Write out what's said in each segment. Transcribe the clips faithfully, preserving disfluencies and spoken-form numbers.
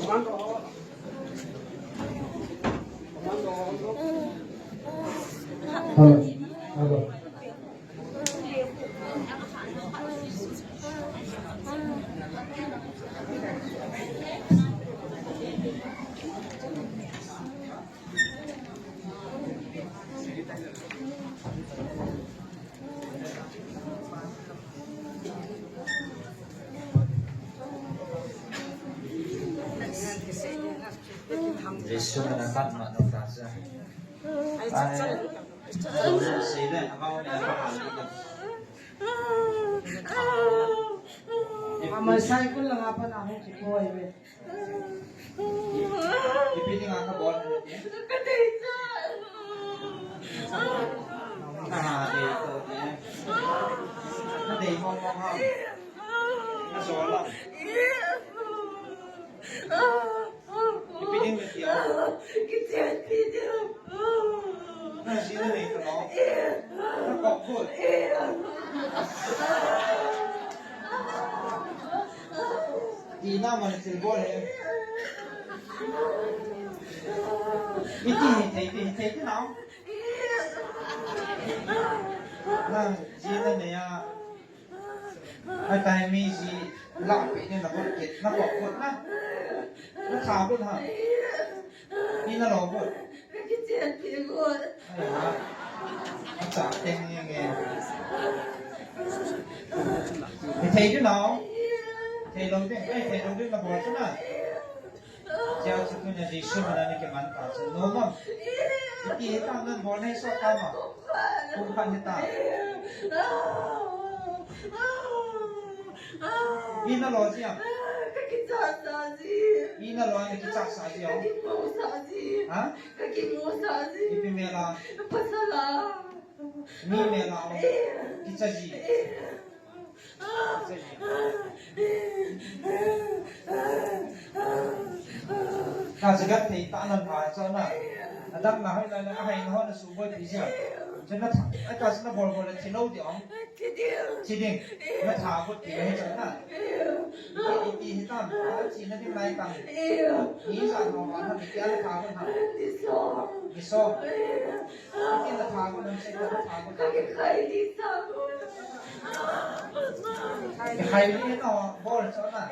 Hello. Hello. Jesu min a kan ma dong ta cha. Ai, cha, cha. Ai, cha, cha. Sei le, amau ne pa hal. Ama sai kun la nga pa na hung ki koi ve. Ipi dinga kabol? Nadei to ne. Nadei mong mong ha. Najou lang. Ipi ding nati a? Naji nanei talou. Nakop kut. Tina man thil bol e. Iti hithei, hithei ti nau. Naji nanei a. Atai mi ji lah peh ni, nakop kit, nakop kut na. Natha kut ha. Pi nalo kut. Ai ha. Acha teng nge nge. Hithei ti nau. Theilou ding, ai, theilou ding nabol chu na. Chia chu tunia Jesu min a nakiman ta chu. Nom am? Iti hitam, nabol nei sot tam a? Pumkhat hitam. Pi nalo ji am? Pi nalo a nakichah sah ji am? Ha? Ipi mel a? Mi mel a? Kicha ji. Kajigat thei tah nan a chu na. Adamna hoilai na, ahaina ho nasuboipi jia. Chu natha, ahi ta chu nabol bol le thilou ding am? Thi ding. Natha kut ti hi chu na. Iti hitam, athina ding lai tam. Ni ijat ho vang ham, itia natha kut ham? Ni som. Itia natha kut ham, sei natha kut ham? Khaili nabol chu na.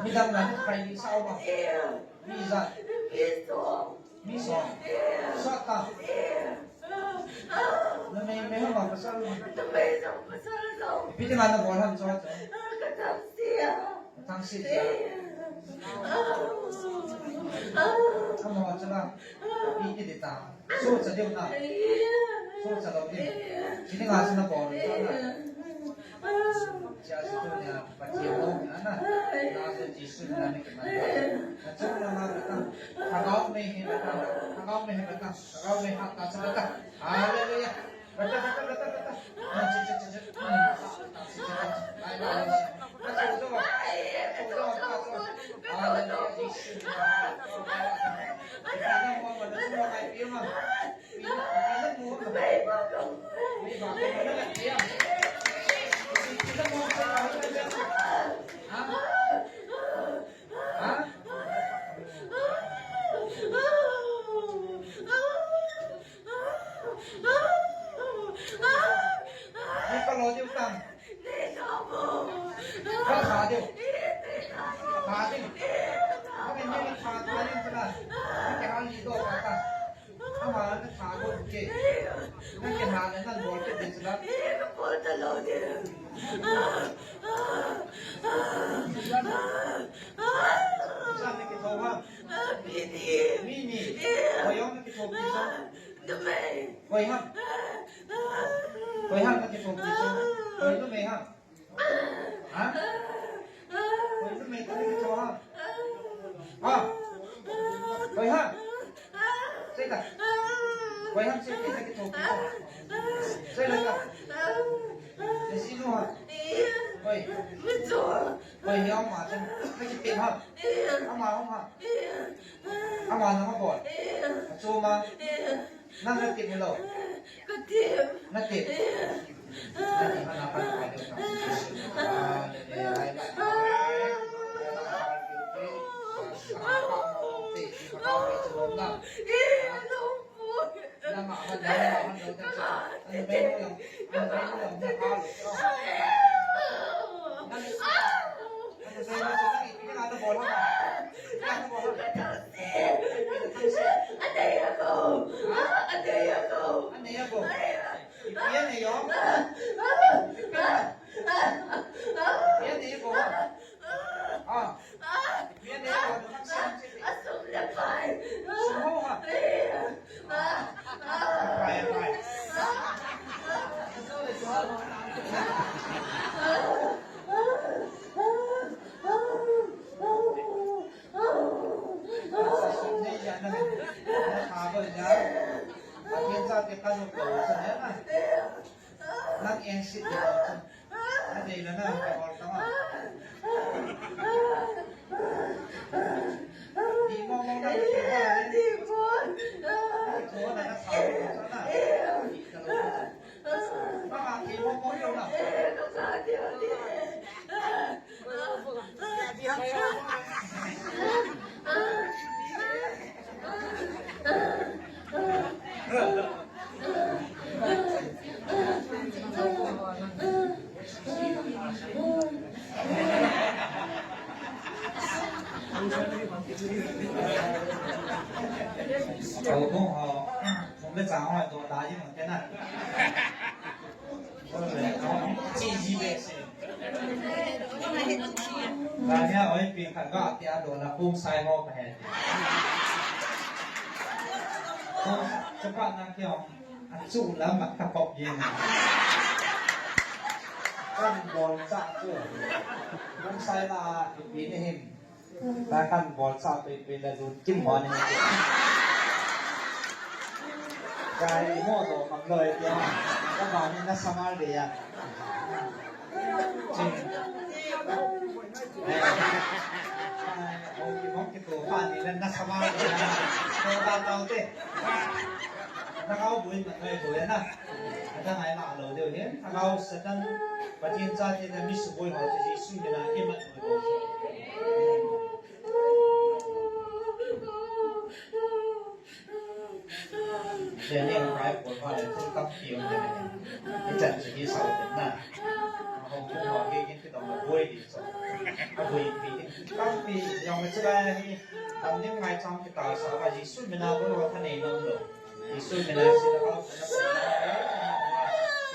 Midang na khaili sao ma. Mi ijat. Mi som. Sot ta. Numei, mei ham pasal ham? Ipi dinga nabol ham chu? Thangsit jia. Amo chu la. Ipi ti ta. Sohcha diu na. Sohcha lou diu. Chini nga chu nabol chu na. Chia chu tunia Pathen nom in a na. Na chu Jesu min a nakiman. Nachung lama kata. Lhagao mei hi kata. Lhagao mei hi kata. Lhagao mei ha ta chu kata. Hallelujah. Kata, kata, kata, kata. Ah, chi, chi, chi, chi. Ai, ai, ai. Hallelujah, Jesu. Ni ka lo diu tam. Ka tha diu. Tha diu. Ka ni ni tha, tha diu ka na. Ni ka ni do ka ta. Ama na tha ko ke. Na ke na na na bol ke de chula. Sa ni ke tho ha. Mi ni. Ko yong ni ke tho ki sa. Koi ham? Koi ham na kitho pi chu? Koi numei ham? Ha? Koi numei ta na kitho ham? Ha? Koi ham? Sei ta. Koi ham sei ti na kitho pi chu? Sei la ta. Sei si nu ham? Koi. Koi ni ama chu. Na kipe ham? Ama ham ham? Ama nang abol. Achoma. Nang natip hilou? Ka tip. Natip. Natip ana pan pa deu. Hallelujah. Nang en sit dia. Adei la na, ka bol tama. Di mo mo na, di mo. Di mo na, na sa mo sa na. Di ka lo. Mama, di mo mo yo na. Tao kong ho, kong le chang ho, to ta ji mo te na. Chi ji be se. Kania oi pi khat ga tia do na kung sai ho ka he. Kung chapa na kio. Achu la mat ka pop ye na. Kan bol cha chu. Kung sai na pi ne hin. Ta kan bol cha pe pe la lut kim mo ni. Kai mo do kam loi tia. Ka ba ni na samal de ya. Ching. Eh. Ai, o ki mo ki to pa ni la na samal de ya. To ta ta te. Na kau bui na kai bui na. Ata ngai ma lo de he. Na kau Satan. Pathen chate na mi suboi ho chu Jesu mina imat ho. Daniel kai pon pha le, thil tampi um le. Ichan chu hi sao tin na. Hong kong ho hi kin kitong le boi di so. A boi pi kin tampi yong le chulai hi. Tam ning mai chang kita sa ka Jesu mina boi ho thanei nom lo. Jesu mina si la ka.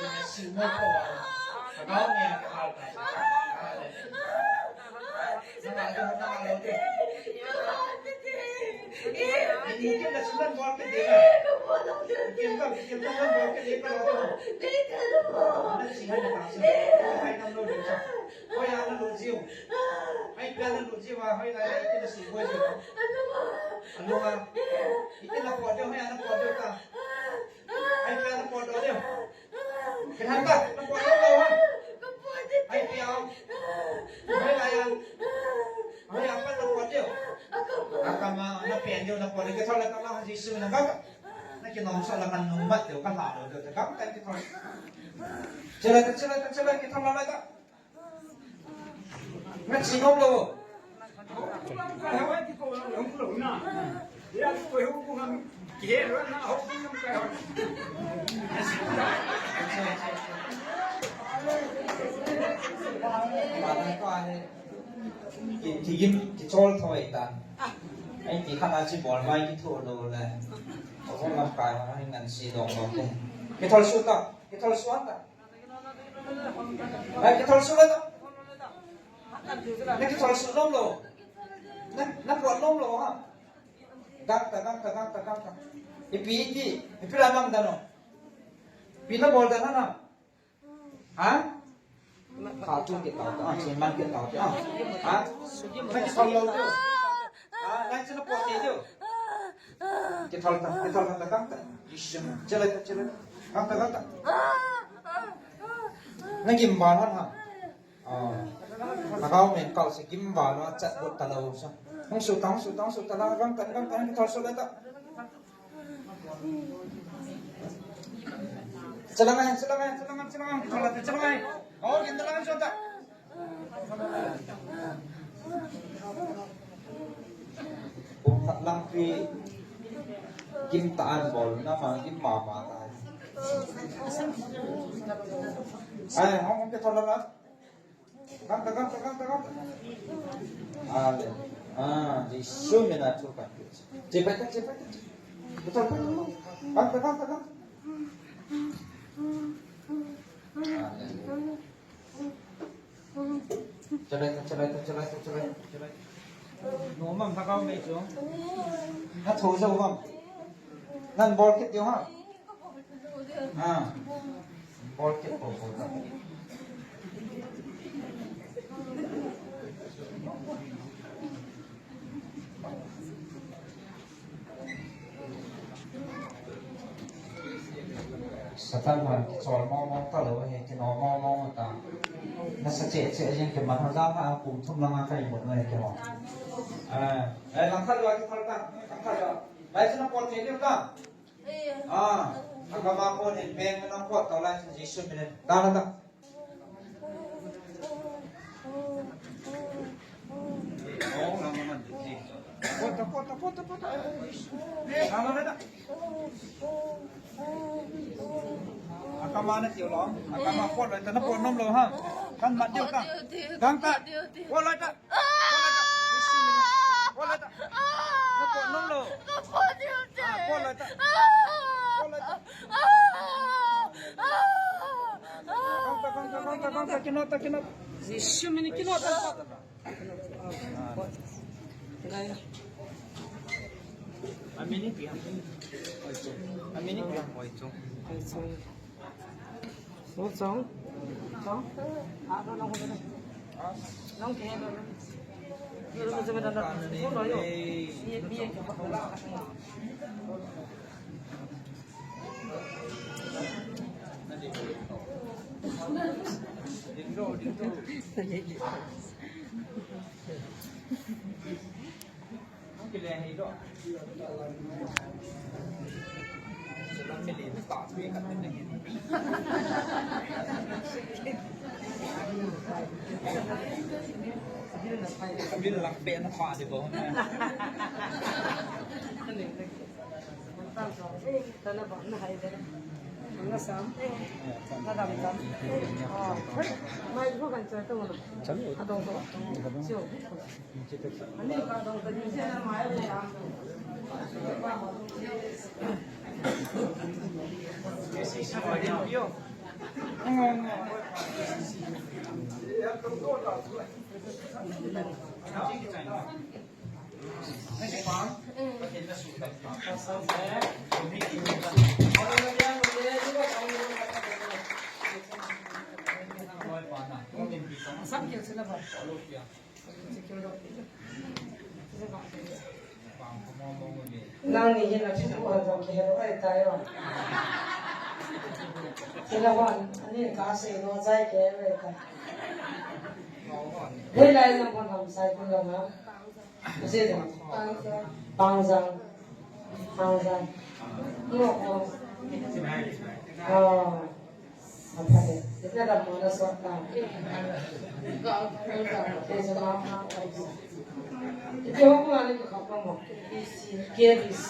Jesu mo ko. Ka ne ka ta. Ai, pia na pot lou lou ha. Ai, pia. Hoi lai a. Hoi a pat na pot lou. A kama, na pen lou, na pot lou. Kithol la kama, Jesu na kama. Na kinom sa la kan nung mat lou, ka la lou lou, ka kan kithol. Chala, chala, chala, kithol la la ka. Ki, ki gim, ki chol thoi ta. Ai, ki khana chi bol mai ki thu lo le. Ko lam kai ma ngan si dong dong te. Ki thol su ta, ki thol su ta. Ai, kithol su le ta. Na kithol su lom lo. Na, na pot lom lo ha. Gangta, gangta, gangta, gangta. Ipi, ipi, ipi la mang da no. Ipi na bol da na na. Ha? Kha tu ke tau ta, ah, chen man ke tau ta. Ha? Na kithol lo tu. Ah, na chen pot te tu. Kithol ta, kithol ta, gangta. Chala ta, chala ta. Gangta, gangta. Na gim ba na ha. Ah. Na kau men kau se gim ba na chat bot ta lo sa. Hung su ta, hung su ta, hung su ta la gangta, gangta, kithol su la ta. Chalang ai, chalang ai, chalang ai, chalang ai, chalang ai. Oh, gin chalang ai, chota. Pumkhat lang pi gim ta an bol na ma gim ma ma ta. Ai, hong, hong, ke thon la la. Gam ta, gam ta, gam ta, gam ta. Ale. Ah, Jesu mina thu kan. Chepai ta, chepai ta. Chepai ta. Gam ta, gam ta, gam ta. Ale. Chalai ta, chalai ta, chalai ta, chalai ta, chalai ta. Nomam thakau mei chu. Nathu jou ham. Nan bol kit diu ha. Ha. Bol kit bol bol ta. Satan man kichol mong mong talou ahi, kinom mong mong ta. Nasa cheh cheh jeng kiman ho jang a kum thum lang a ka imut ngai kiho. Ah, eh, lang khat lou kithal ta, lang khat lou. Lai chuna pot cheh diu ta. Ah, akam a pot in beng na pot tau lai chun Jesu min in. Ta na ta. Pota, pota, pota, pota. Akam a na tiu lou. Akam a pot lou ta, na pot nom lou ha. Kan mat diu ta. Tang ta. Pot lou ta. Pot lou ta. Pot lou ta. Na pot nom lou. Pot lou ta. Pot lou ta. Kong ta, kong ta, kong ta, kong ta, kino ta, kino ta. Jesu min kino ta. Amini piang. Amini piang, oi, chung. Oi, chung. Oi, chung. Chung. Ah, no, no, no, no. Nong ke, no, no. Yo, no, no, no, no. Ni, ni, Bil lang pe na pa di bo na. Nangni hin athi thu ajo kihel ai tai o. Sila wan, ani ka se no jai ke ai tai. Hei lai lam pon ham sai pon lam ha. Pangjang. Pangjang. Pangjang. No, no. Oh. Aphale. Ina da mo na so ta. Ke jama ma. Ite ho ko ani ko ka mo. K B C.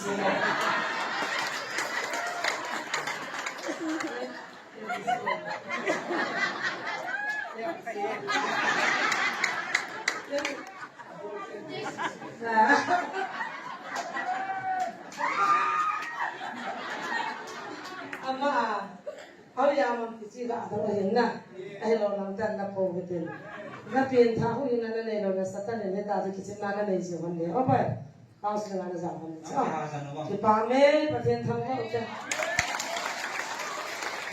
Ama, hau ya man kichi da da hin na. Ai lo nang tan na po kitin. Na pin tha hu hin na nei lo na Satan ne ta kichi na na nei ji hon ne. Opa. Counseling ana jam ham cha. Kipah e, Pathen thangvah u te.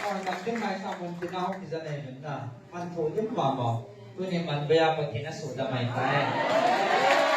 Ah, nang kin mai sa mun tina ho kija nei mun na. Man tho dim mama. Tuni man baya Pathen a suda mai tai.